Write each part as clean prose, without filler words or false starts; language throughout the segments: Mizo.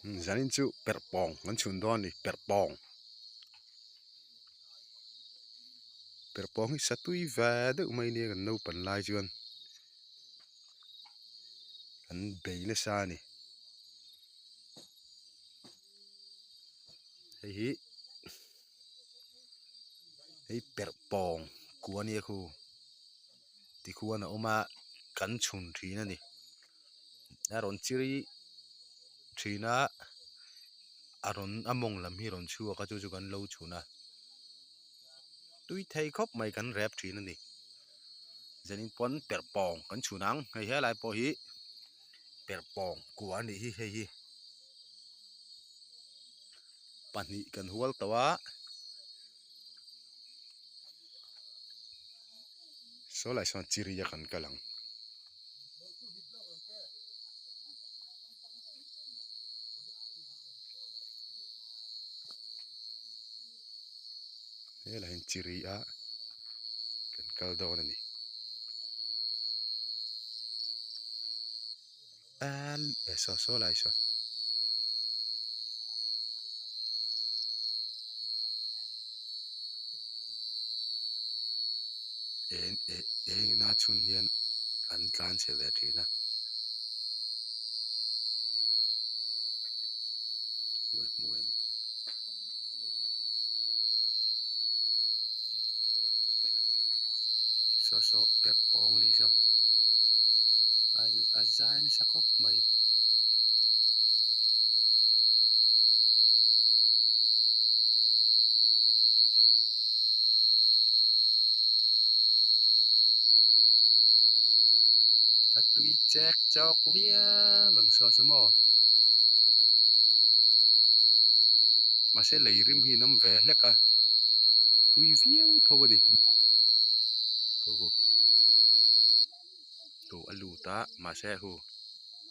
Zanin chu perh pawng kan chhun dawn a ni perh pawng perh pawng hi satui ve deuh mai nia kan naupan lai chuan kan bei nasa a ni hei hi hei perh pawng kua nia khu tikhuan a awm a kan chhun thin a ni. A rawn chiri thin a a rawn a mawng lam hi a rawn chhuak a chu chu kan lo chhun a tui thei khawp mai kan rep thin a ni zanin pawn perh pawng kan chhun ang hei helai pawh hi perh pawng kua a nih hi hei hi pahnih kan hual tawh a saw lai sawn chiri a kan kal ang. Helai hian chiri a kan kal dawn a ni eh saw saw lai saw. Eng eh eng ina chhun hian an tlan chhe ve thin a hmu em saw saw perh pawng a nih saw a zai nasa khawp mai. A tui chek chawk viau ang saw saw maw mahse lei rim hi an awm ve hlek a tui viau tho a ni Chu a lut a mahse hu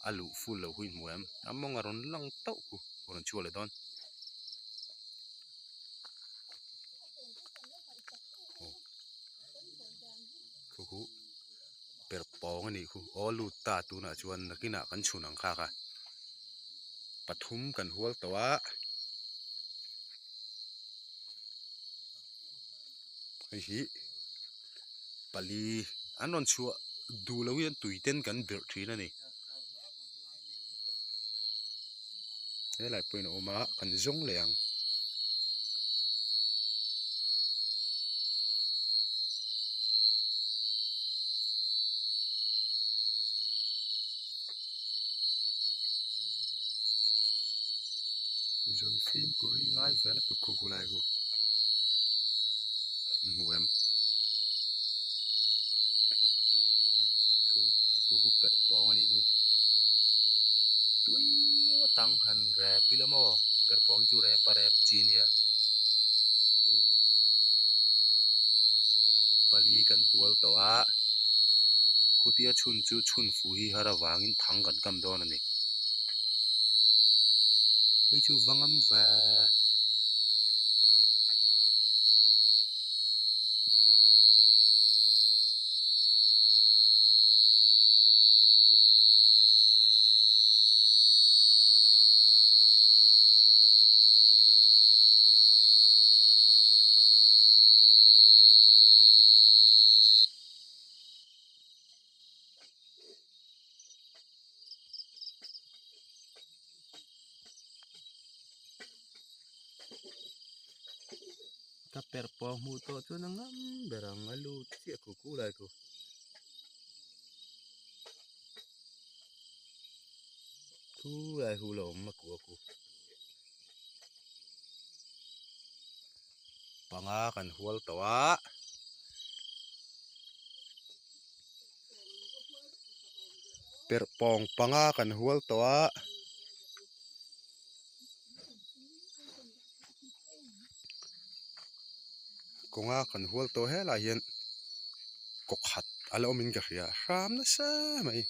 a luh full loh hu i hmu em a mawng a rawn lang tauh khu a rawn chhuak leh dawn khu khu perh pawng a nih khu aw lut ta tunah chuan nakinah kan chhun ang kha kha pathum kan hual tawh a hei hi pali an rawn chhuah duh loh hian tui ten kan birh thin a ni helai pawhin a awm a kan zawng leh ang. Zawn fimkhur hi ngai vel a tukkhum hu lai hu hmu em khu hu perh pawng a nih chu tui ngawt ang han rep ila maw perh pawng hi chu rep a rep chi ania khu pali kan hual tawh a khutia chhun chu chhun fu hi har avangin thang kan kam dawn a ni. Hei chu va ngam ve. Ka perh pawh hmuh tawh chuan a ngam ber ang a lut chiah khu khu lai khu. Khu lai hu la awm a kua khu. Panga kan hual tawh a. Perh pawng panga kan hual tawh a. Kawnga kan hual tawh helaiah hian kaw khat a la awmin ka hria hram nasa mai.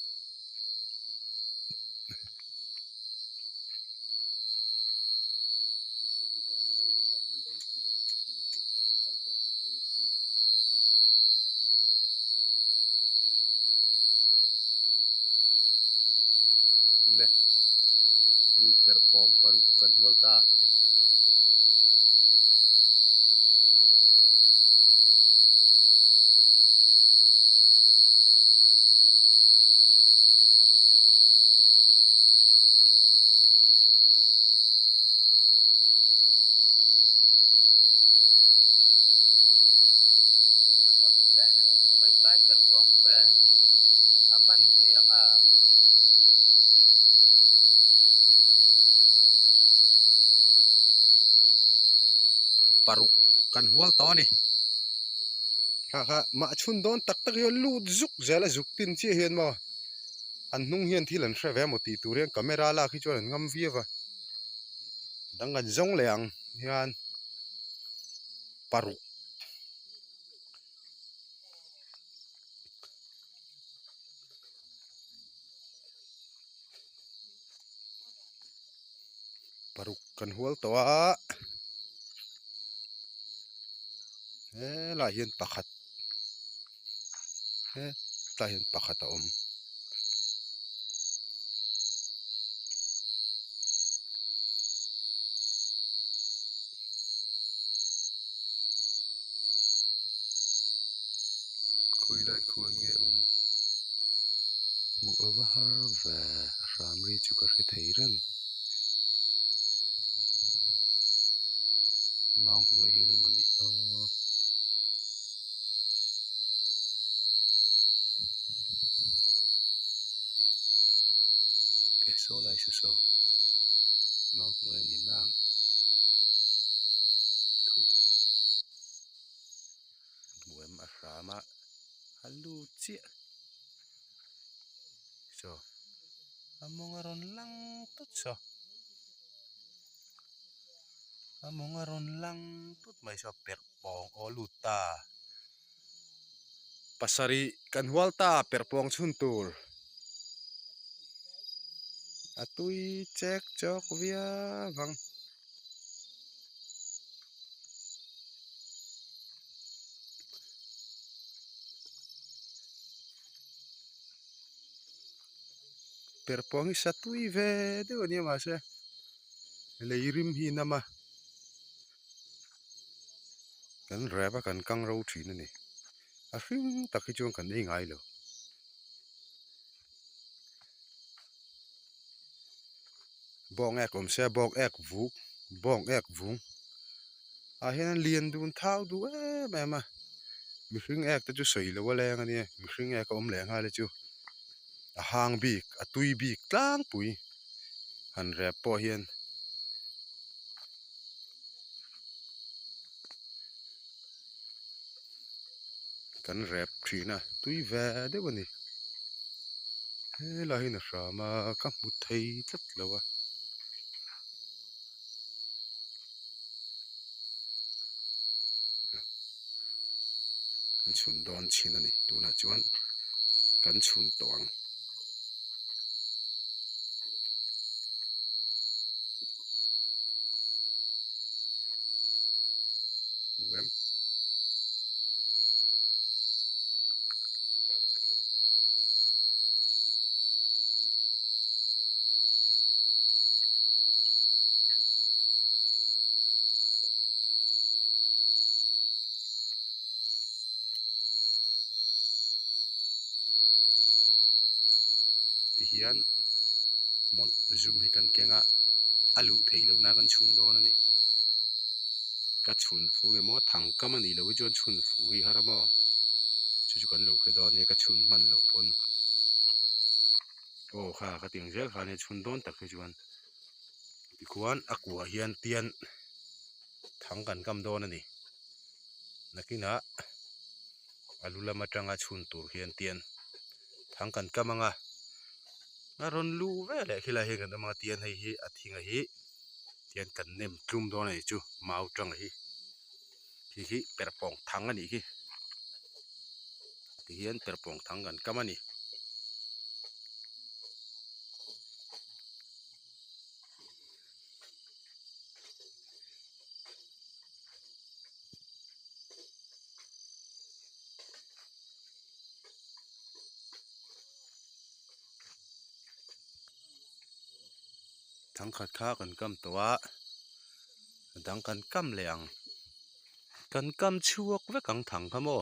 Khu le khu Perhpawng paruk kan hual ta. A ngam hle mai tlai perhpawng chu e a man thei ang a. Paruk kan hual tawh a ni. Kha kha mah chhun dawn tak tak hian lut zuk zel a zuk tin chiah hian maw an hnung hian thil an hre ve emaw tih tur hian camera lak hi chuan an ngam viau a dang kan zawng leh ang hian paruk. Paruk kan hual tawh a helaiah hian pakhat hetlaiah hian pakhat a awm. Khawi lai khuan nge awm hmuh a va har ve a hram ri chu ka hre thei reng mau hnuai hian a mawni aw. E saw lai saw saw mau hnuai a ni nang thu. Hmuh em a hram a a lut chiah saw a mawng a rawn lang tut saw a mawng a rawn lang tut mai saw perh pawng aw lut ta pasarih kan hual ta perh pawng chhun tur a tui chek chawk viau ang. Perhpawng hi sa tui ve deuh a nia mahse lei rim hi a nam a kan rep a kan kang ro thin a ni a hring tak hi chuan kan ei ngai lo. Bawng ek awm se bawng ek vuk bawng ek vung ah hian an lian dun thau duh em em a mihring ek te chu sawi loh a leng a nia mihring ek a awm leh nghal hi chu a hang bik a tui bik tlangpui han rep pawh hian. Kan rep thin a tui ve deuh a ni helai hian a hram a ka hmu thei tlat lo a. An chhun dawn chin a ni tunah chuan kan chhun tawh ang. Hmu em? Tihian hmawlh zum hi kan keng a a luh theih lohna kan chhun dawn a ni. Ka chhun fu nge maw thang kam a nih loh hi chuan chhun fu hi har a maw chu chu kan lo hre dawn nia ka chhun hman loh pawn aw kha ka ti ang zel kha nia chhun dawn tak hi chuan tikhuan a kuah hian tian thang kan kam dawn a ni nakinah a lu lam atanga chhun tur hian tian thang kan kam ang a a rawn luh ve leh khilai hian kan awm ang a tian hei hi a thinga hi tian kan nem tlum dawn a nih chu mau tanga hi khi hi perhpawng thang a nih hi tihian perhpawng thang kan kam a ni. Thangkhat kha kan kam tawh a a dang kan kam leh ang kan kam chhuak vek ang thang kha maw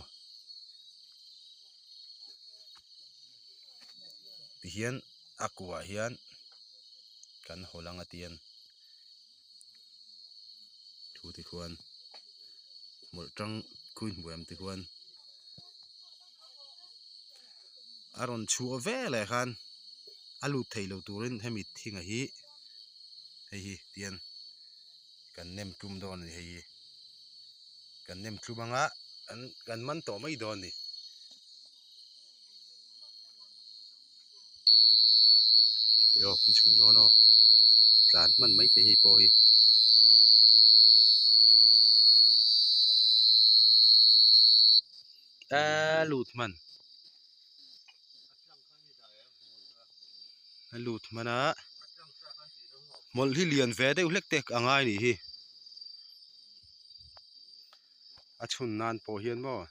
tihian a kuah hian kan hawl ang a tian thu ti khuan hmawlh tang khui hmuh em ti khuan a rawn chhuah veleh khan a lut thei lo turin hemi thinga hi hei hi tian kan nem tlum dawn a ni hei hi kan nem tlum anga an kan man tawh mai dawn a ni. Aw kan chhun dawn aw tlan hman mai thei hei pawh hi. A lut hman a lut hman a hmawlh hi lian ve deuh hlek te a ngai nih hi a chhun nan pawh hian maw.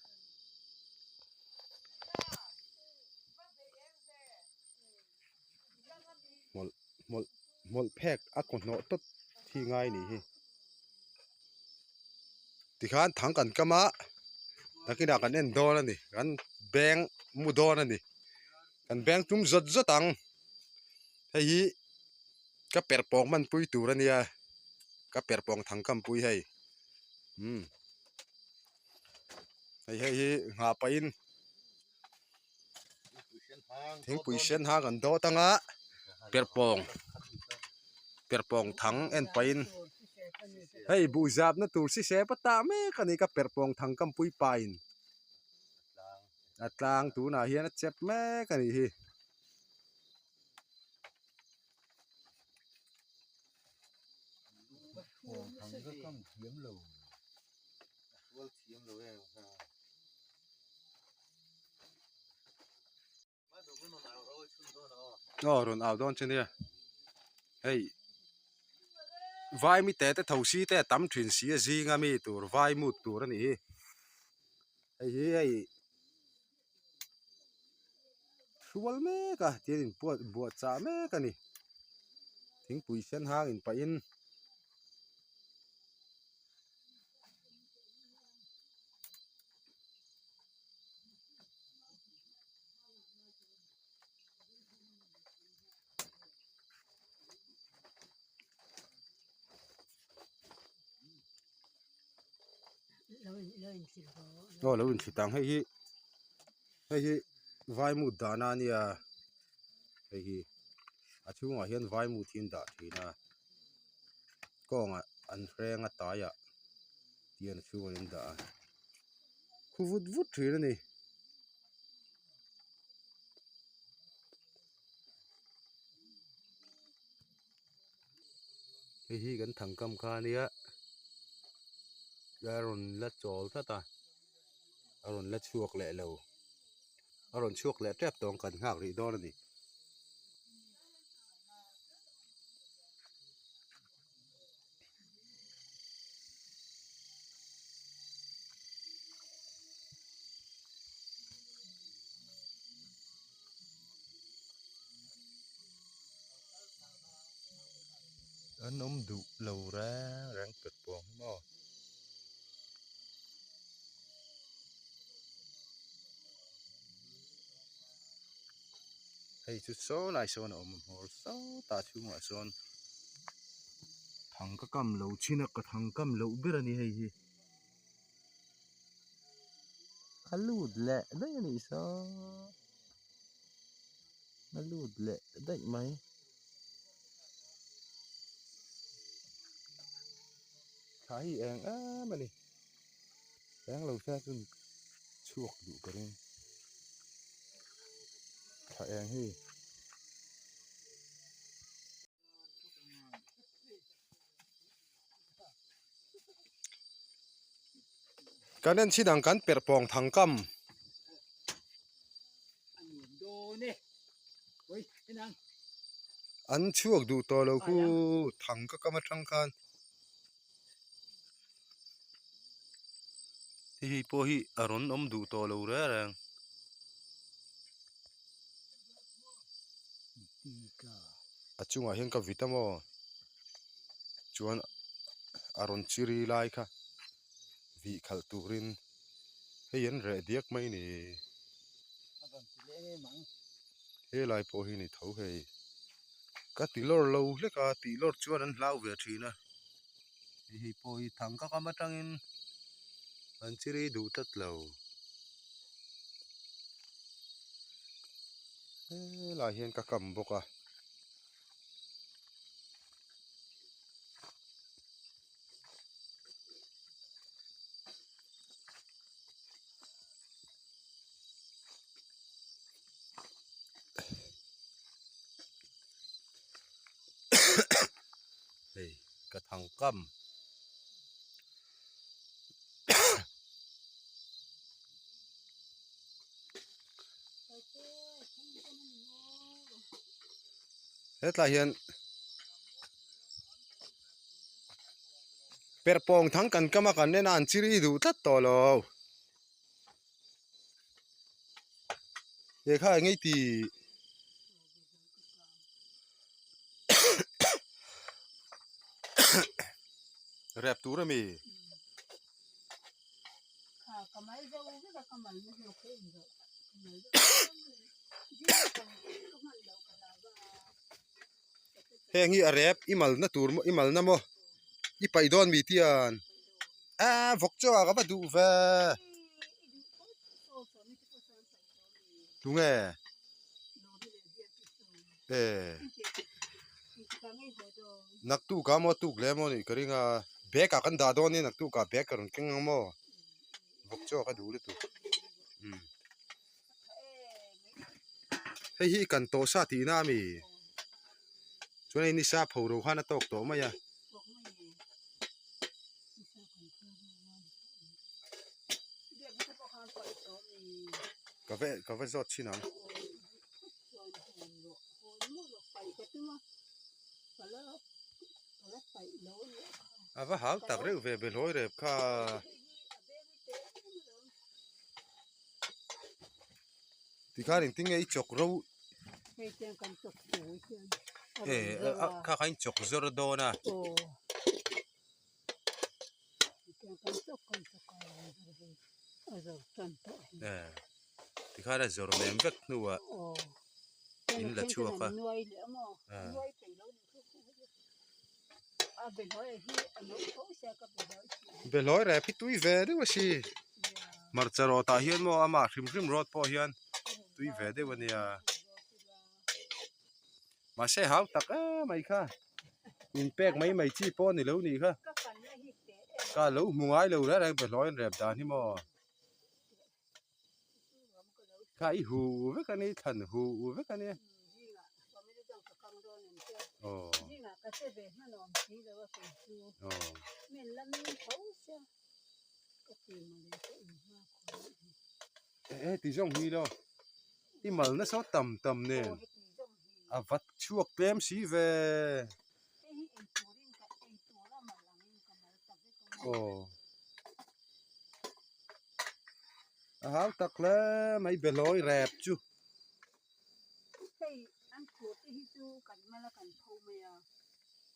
Hmawlh hmawlh hmawlh phek a kaw hnawh tawt hi ngai nih hi. Tikhan thang kan kam a nakinah kan en dawn a ni kan beng mu dawn a ni kan beng tum zawt zawt ang hei hi ka perh pawng hman pui tur a nia ka perh pawng thang kam pui hei umm hei hei hi nghah pahin thingpui sen hang an dawt anga perhpawng perhpawng thang en pahin hei buh zapna tur si se pa tah mek a ni ka perhpawng thang kam pui pain a tlang tunah hian a chep mek a nih hi. Aw rawn au dawn che nia hei vai mi te te tho si te a tam thin si a zinga mi tur vai mut tur a nih hi hei hi hei hrual mek a tian in puat buah chah mek a ni thingpui sen hang in pah in. Aw lo inthlit ang hei hi hei hi vaimut dahna a nia hei hi a chhungah hian vaimut hi an dah thin a kawngah an hreng a taiah tian a chhungah an dah a khu vut vut thin a ni. Hei hi kan thangkam kha a nia a rawn la chawl tlat a a rawn la chhuak leh lo a rawn chhuak leh tep tawng kan nghak rih dawn a ni. An awm duh lo reng reng pet pawng hi maw. Hei chu saw lai sawn a awm a hmawr sawtah chhungah sawn thang ka kam lo chin a ka thang kam loh ber a ni hei hi a lut leh daih a nih saw a lut leh daih mai. Thla hi eng em a ni eng lo se chuan chhuak duh ka ring thla eng hi. Kan en chin ang kan perh pawng thang kam. An chhuak duh tawh lo khu thang ka kam atang khan. Hei hei pawh hi a rawn awm duh tawh lo reng reng. A chungah hian ka vit a maw? Chuan a rawn chiri lai kha vih khalh turin hei an reh diak mai ni. Helai pawh hi ni tho hei. Ka ti lawr lo hlek a, tih lawr chuan an hlau ve thin a. Hei hei pawh hi thang ka kam atangin an chiri duh tlat lo. Helai hian ka kam bawk a. Hei ka thang kam. Hetlai hian perhpawng thang kan kam a kan en a an chiri duh tlat tawh lo. Lehkha eng ei tih rep tur a mi. Heng hi a rep i malna tur maw i malna maw i paih dawn mi tian a vawk chu a ka va duh ve tunge e naktuk ah maw tuk leh maw nih ka ring a bag ah kan dah dawn nia naktuk ah bag ka rawn keng ang maw vawk chu a ka duh lutuk umm. Hei hi kan tawh sa tihna a mi? Chuan hei nisa pho ro khan a tawk tawh mai a. Ka va ka va zawt chhin ang. A va hau tak reuh ve behlawi rep kha. Tikhan engtin nge i chawk ro Hei tiang kan chawk tur hian e kha kha in chawk zawr dawn a aw tiang kan chawk kan chawk a rawn zawr hei a zawr tan tawh hi e tikhan a zawr nem vek hnuah aw in la chhuak a nuai leh a maw nuai peih lo a behlawi hi a no tho sia ka behlawi behlawi rep hi tui ve deuh a si. Hmarcha rawt ah hian maw amah hrim hrim rawt pawh hian tui ve deuh a nia mahse hau tak em mai kha in pek mai mai chi pawh a ni lo nih kha ka lo hmu ngai lo reng reng behlawi an rep dan hi maw kha i hu vek a ni thlan hu vek a nia aw aw. Eh ti zawng hi lo i mal nasa tam tam nen a vat chhuak tlem si ve aw a hau tak hle mai behlawi rep chu.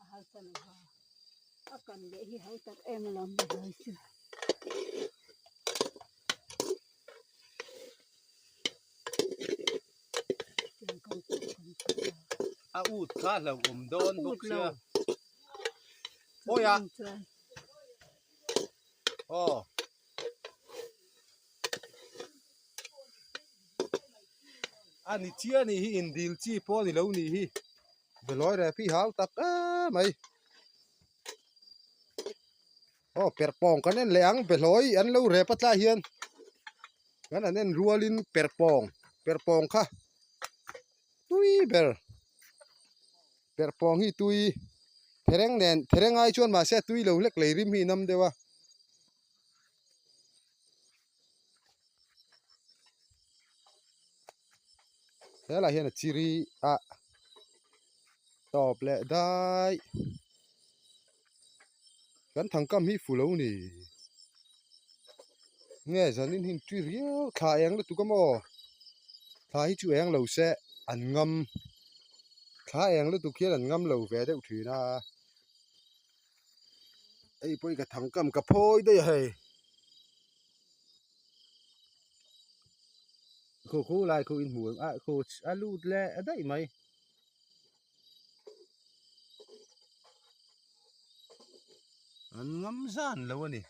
A harsa lo va, a kan leh hi hau tak em alawm behlawi chu. Tiang kan chawk kan chawk a. A ut kha hlauhawm dawn bawk sia. Awi a. Aw. A ni chiah a nih hi indil chi pawh a ni lo nih hi. Behlawi rep hi hau tak em mai. Aw perhpawng kan en leh ang behlawi an lo rep a tlai hian kan an en rualin perhpawng perhpawng kha tui ber perhpawng hi tui thereng nen thereng ai chuan mahse a tui lo hlek lei rim hi a inam deuh a. Helai hian a chiri a tawp leh dai kan thangkam hi fu lo ni nge zanin hi tui riau thla eng lutuk a maw thla hi chu eng lo se an ngam thla eng lutuk hian an ngam lo ve deuh thin a. Hei pawh hi ka thangkam ka phawi daih a hei. Khu khu lai khu in hmu em a khu a lut leh daih mai. An ngam zan lo a ni.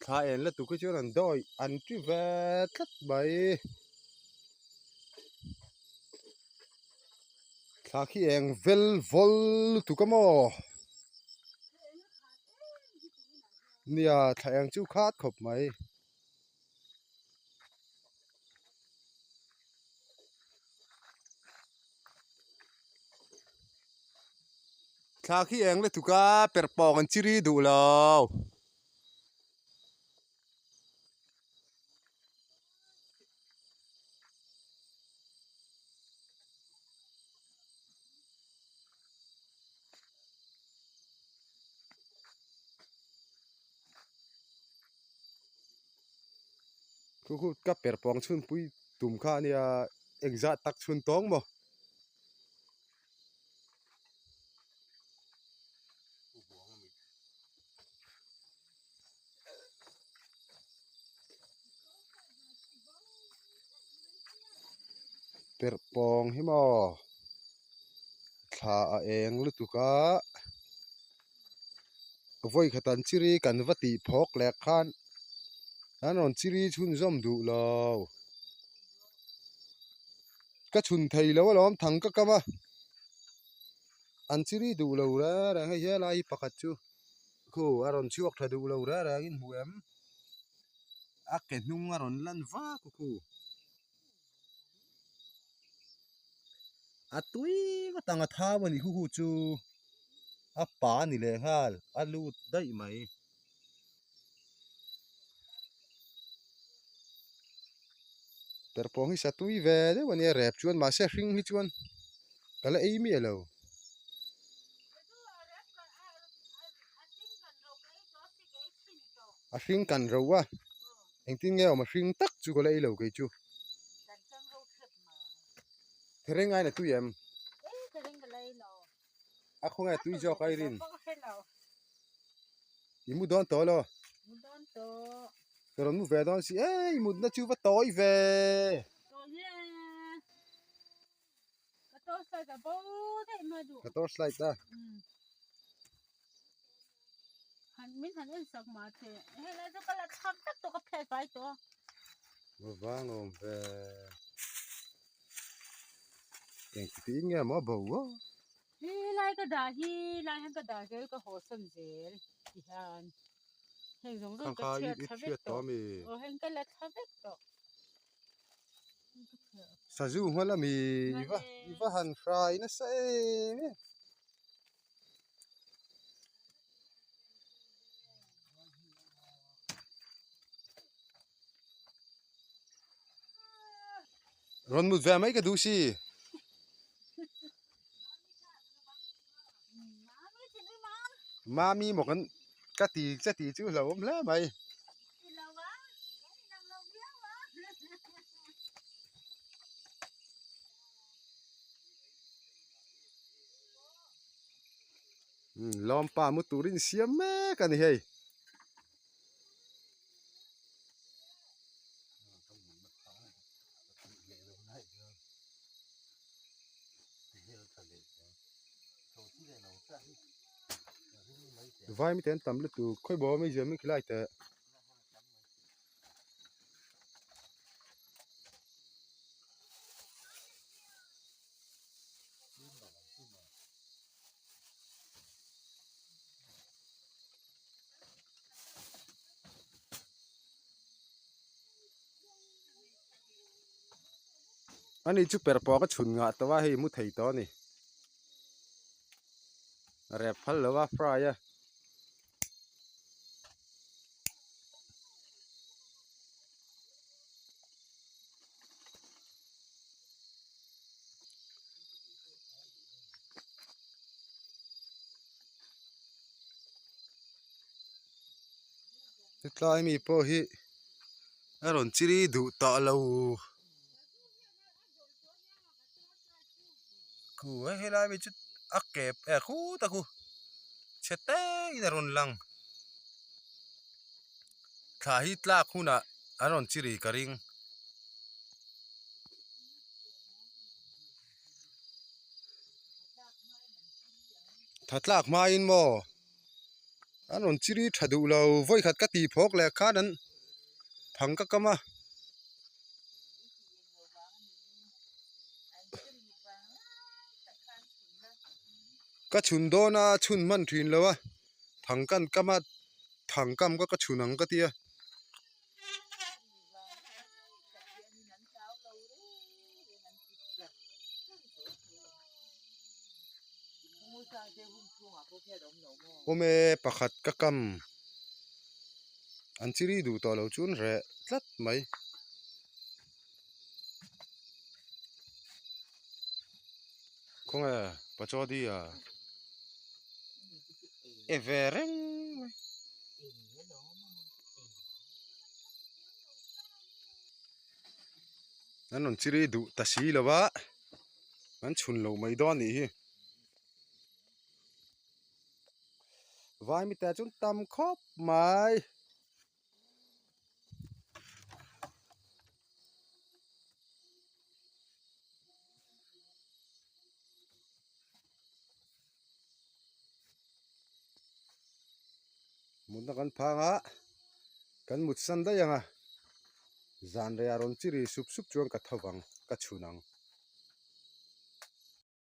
Thla en la tuk hi chuan an dawi an ti ve tlat mai. Thla khi eng vel vawl lutuk a maw? Nia thla eng chu khat khawp mai. Thla khi eng lutuk a perh pawng an chiri duh lo. Khu khu ka per pawng chhun pui tum kha a nia engzah tak chhun tawng maw. Perh pawng hi maw thla a eng lutuk a vawi khat an chiri kan va tih phawk leh khan an rawn chiri chhunzawm duh lo ka chhun thei lo alawm thang ka kam a an chiri duh lo reng reng hei helai hi pakhat chu. Khu a rawn chhuak tha duh lo reng reng in hmu em? A ke hnung a rawn lan vak a khu. A tui ngawt ang a thau a ni khu khu chu a pa a ni leh nghal a lut daih mai. Perhpawng hi sa tui ve deuh a nia rep chuan mahse hring hi chuan ka la ei miah lo. A hring kan ro a engtin nge awm a hring tak chu ka la ei lo kei chu. Thereng ain a tui em? A khawnge tui zawk a i rin? I mu dawn tawh lo. Mu dawn tawh. Ka rawn mu ve dawn si ei mutna chu va tawi ve. Tawi e. Ka torch light a bo daih mai duh. Ka torch light a. Han min han en sak mah che. Hei lai chu ka la thlak vek tawh ka phiat vai tawh a. Va vang awm ve. Eng tiin nge maw bo a. He lai ka dah hi lai hian ka dah zel ka haw sawn zel ti hian heng zawng zawng ka chhiat thla vek tawh aw heng ka la thla vek tawh Sazu hma lami i va i va han hrai nasa em em. Rawn mut ve mai ka duh si. Mami maw kan ka ti che ti chu hlauh awm hle mai. Lawmpa mu turin siam mek a ni hei. Vai mite an tam lutuk khawi bawm a mi khilai teh. Ani chu per pawh ka chhun ngah tawh a hei mu thei tawh a ni rep phal lo a fry a. Hetlai mi pawh hi a rawn chiri duh tawh lo khu helai mi chu a kep eh khut a khu chhe te in a rawn lang. Thla hi tlak hunah an rawn chiri ka ring. Tha tlak hmain maw an rawn chiri tha duh lo vawikhat ka tih phawk leh khan an thang ka kam a. Ka chhun dawn a chhun hman thin lo a thang kan kam a thang kam kha ka chhun ang ka tia. Awm e pakhat ka kam an chiri duh tawh lo chuan reh tlat mai. Khawnge pachodi a e ve reng mai. An rawn chiri duh ta si lo va an chhun lo mai dawn a nih hi. Vai mite ah chuan tam khawp mai. Mutna kan phang a kan mut san daih ang a zan rei ah rawn chi ri sup sup chuan ka tho vang ka chhun ang.